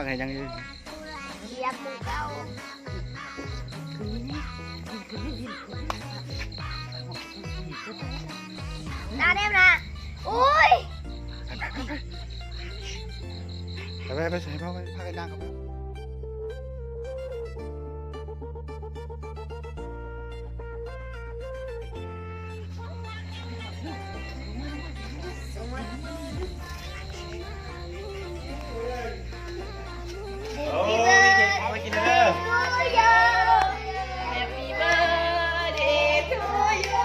ໃຫ້ຍັງຢູ່ ຢຽບໝູ່ເກົ່າ ຕາແດງນະ ໂອ້ຍ ໄປ ໄປ ໄປ ໃສ່ເອົາ ໄປ ພາກັນຍ່າງເຂົ້າໄປ. ໂອ້ ມີເຄ້ກເອົາໄປກິນເດີ. Happy birthday to you.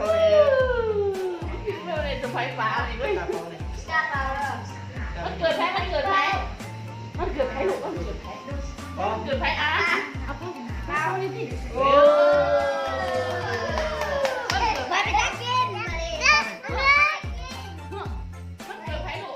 ເປີດເລີຍ ເຊີໄພຟ້ານີ້ເວີຍ. ວັນເກີດໃຜ? ວັນເກີດໃຜ? ວັນເກີດໃຜລູກ? ວັນເກີດໃຜ? ວັນເກີດໃຜ? ອ່າ ເອົາເປົ່າເປົ່ານີ້ຕິ. ໂອ້ ວັນເກີດໃຜ? ວັນເກີດໃຜລູກ?